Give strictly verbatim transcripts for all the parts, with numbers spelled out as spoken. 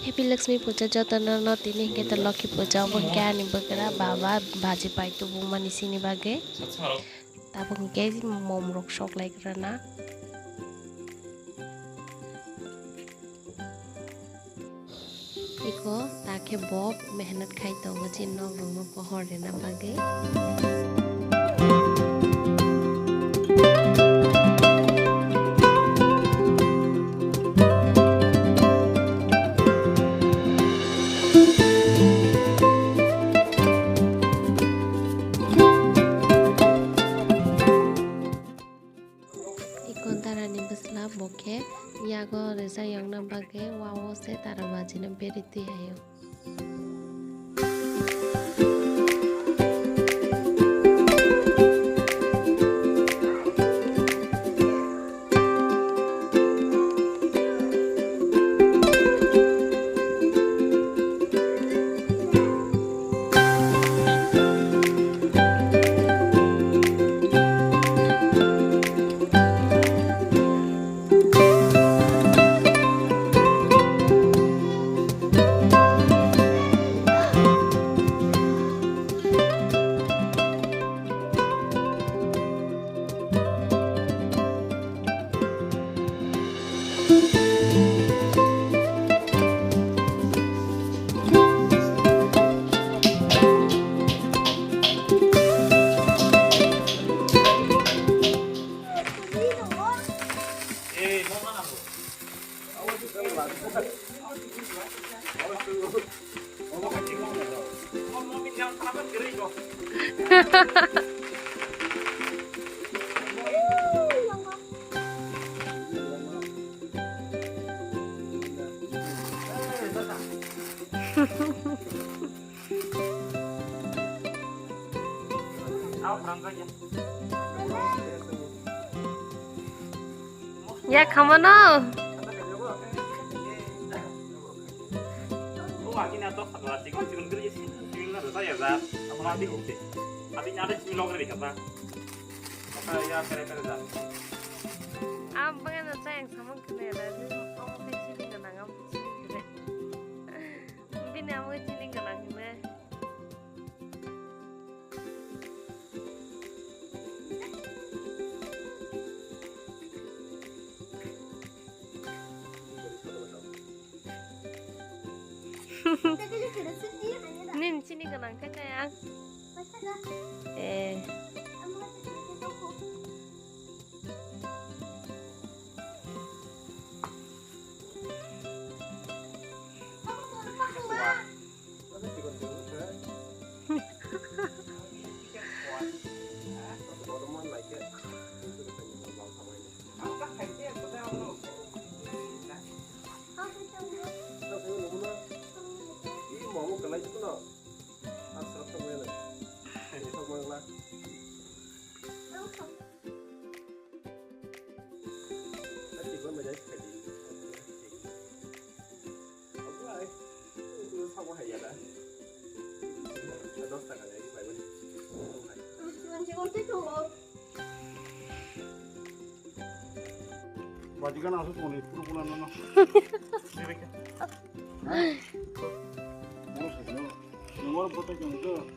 Happy Lakshmi Puja jotono no tini hwnkhe to Lokhi Puja obo hwnkhe ani bwkra baba baji pai tubumani sini bagwi. Tabuk hwnkhe mom rok sok lai rwna. Iko ta khe bo mehnat khai tongo chini nok rok no pohor rwna bagwi. Ikon dara ni bwsla bo khe yago rwchap yokna bagwi wao se dara baji no beri twi hai o. Ya khamano. Ang bangano chayang samung kene na, omo khe chini gana, ang chini kene. Bini amo chini gana kene. Nini chini gana khe chayang. Eh. Bajikan asuk moni puru pura nana. Nunggu botol jengkel.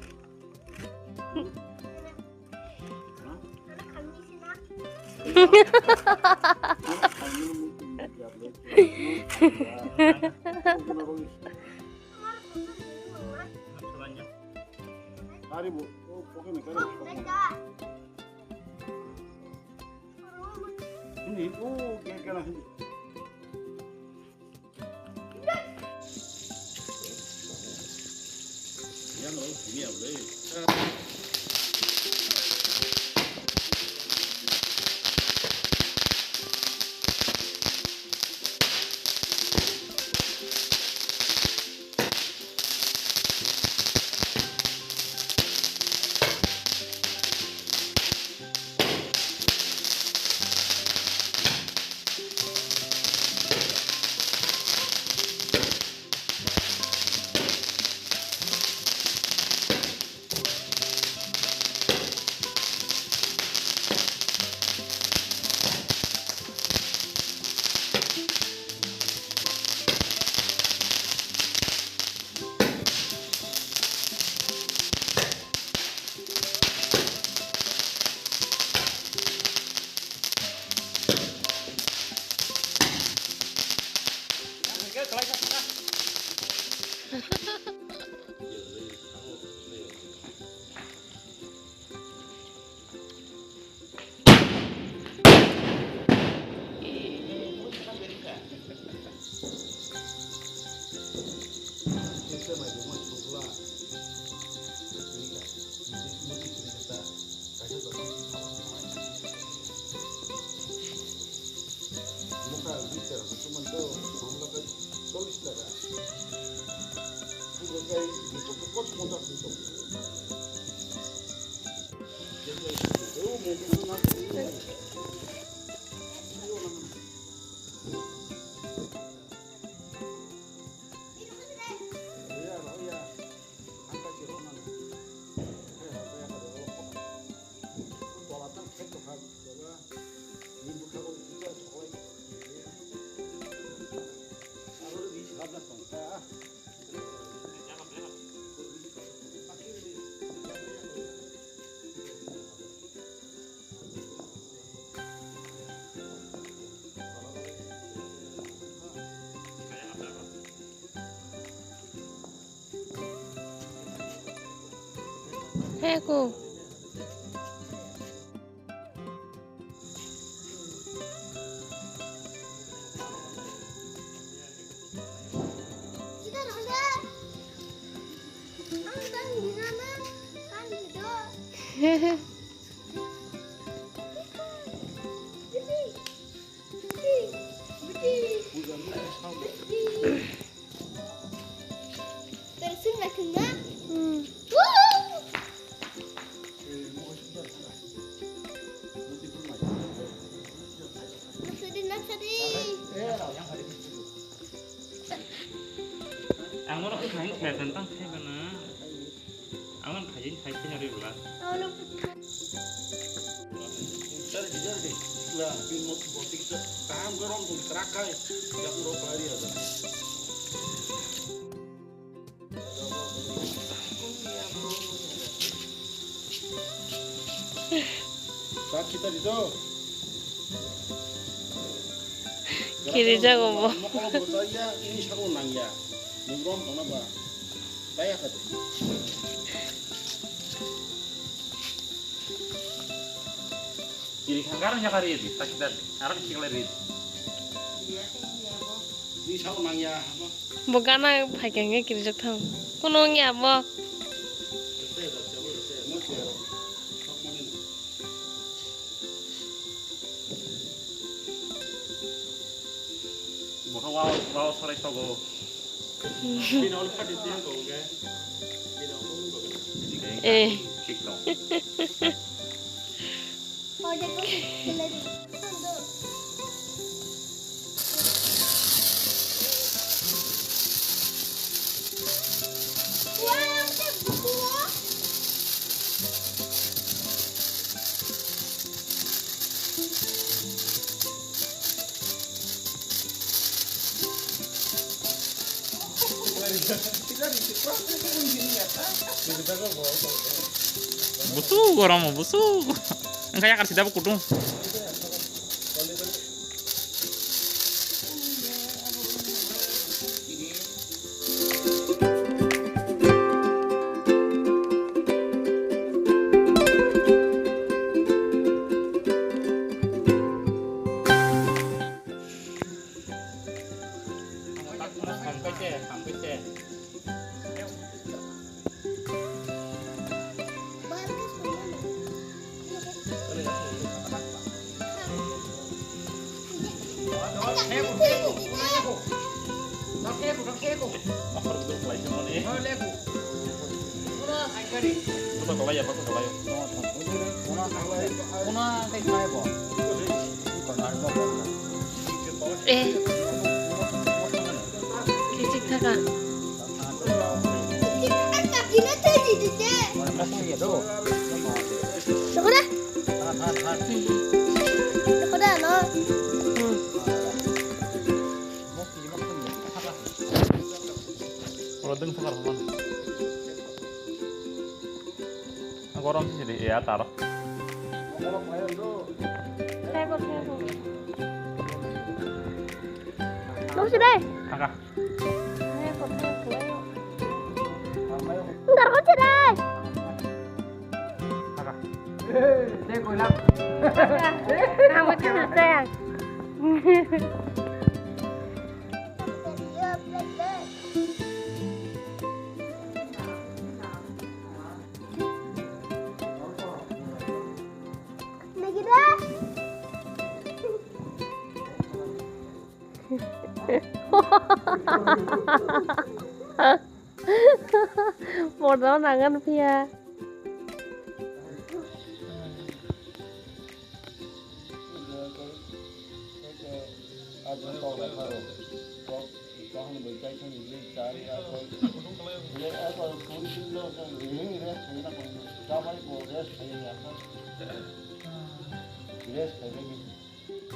Heko. Terus makin na. Hmm. Nasadi, nasadi. Ang mono khe thang khe tang thai bana. Ang mono thai thai thai nari bla. Ano. Jaldi, jaldi. La, bin mot botik sa. Kaham garam tu terakai. Yang ro pelari ada. Kiri jago bo. Mokolo bo taya, ini sabo nangya. Nungrom tongna ba. Taya kadu. Kiri khangkar wngya kha ridi, takidar di. Aro sikla ridi. Ini sabo nangya. Bo gana phaikha hwnkhe kirijak thang. Kuno wngya bo. Boha wow, wow sorai togo. Eh. Thik tong. Busu goromo, busu. Engkha yakar sida bo kutung. Eh. Kichik thaka. Sokora. Sokora no. Hmm. Oro deng thaka rokman. Gorom sisi di ya taro. Thebo, thebo. Nung si dai. Darko chirai. Ang wajah sayang. Porda nangan phiya.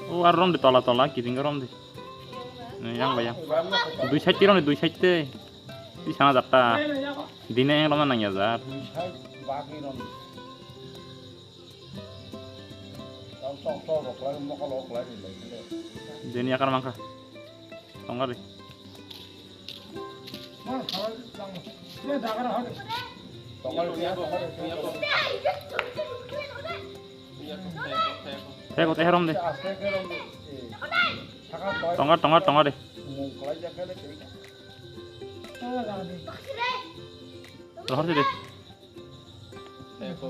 O ar rom de tola tola, kiting rom de. Yang ba yang. Dui side rom de, dui side te. Di sana jatta. Dine yang rom nang ya jar. Dini akar mangka. Tongari. Teko, teko, teko. Teko, teko, rom de. Tongar, tongar, tongar de. Rohor de. Teko.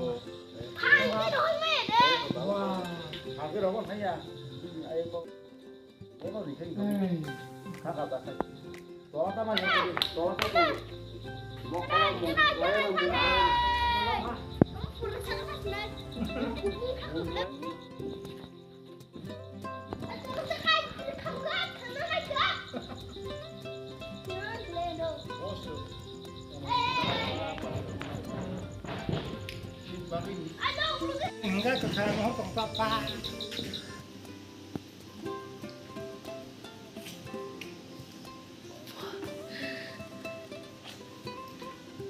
Enggak, ke sana mau tempat apa?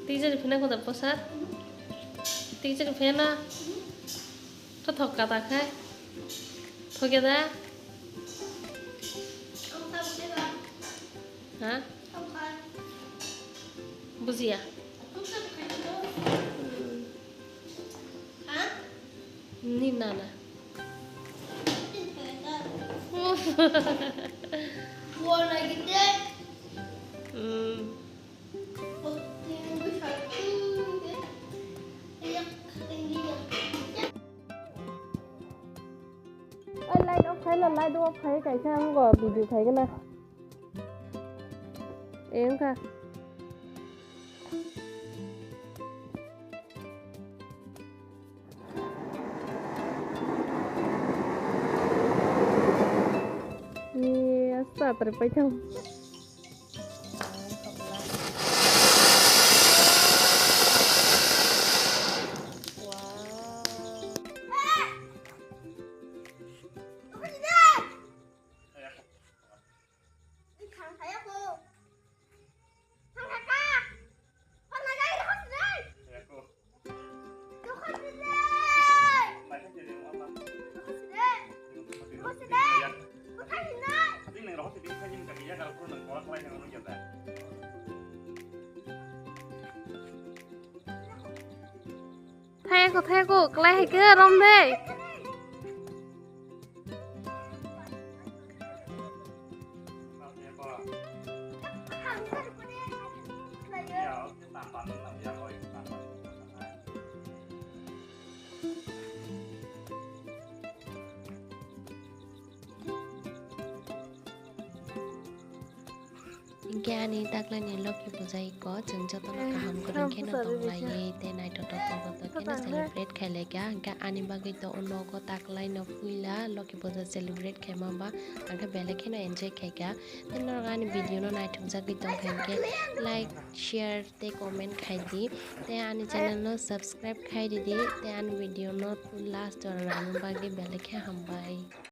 Teacher phina kota posat. Teacher phina. To thok kata khai. Thoke da. Ha? Bujiya. Ni nana. Hmm. Ai, light off khai la, light off khai kaisa ang go video khai gana. Eh, wngkha. Ni asta tere paithang. Thayako, thayako, klai hai khe rom de. Hinkhe ani taklaini Loki puja iko chwng jotono kaham kwrwng kheno tonglaiwi tei naithotok tongthok kheno celebrate khailaikha. Hinkhe ani bagwi to o nogo taklaino puila Loki puja celebrate khaima ba, hinkhe belai kheno enjoy khaikha. Tei norok ani video no naithokjagwi tongkha hinkhe like, share tei comment khaidi. Tei ani channel no subscribe khairidi. Tei ani video no last o nangna bagwi belai khe hambai.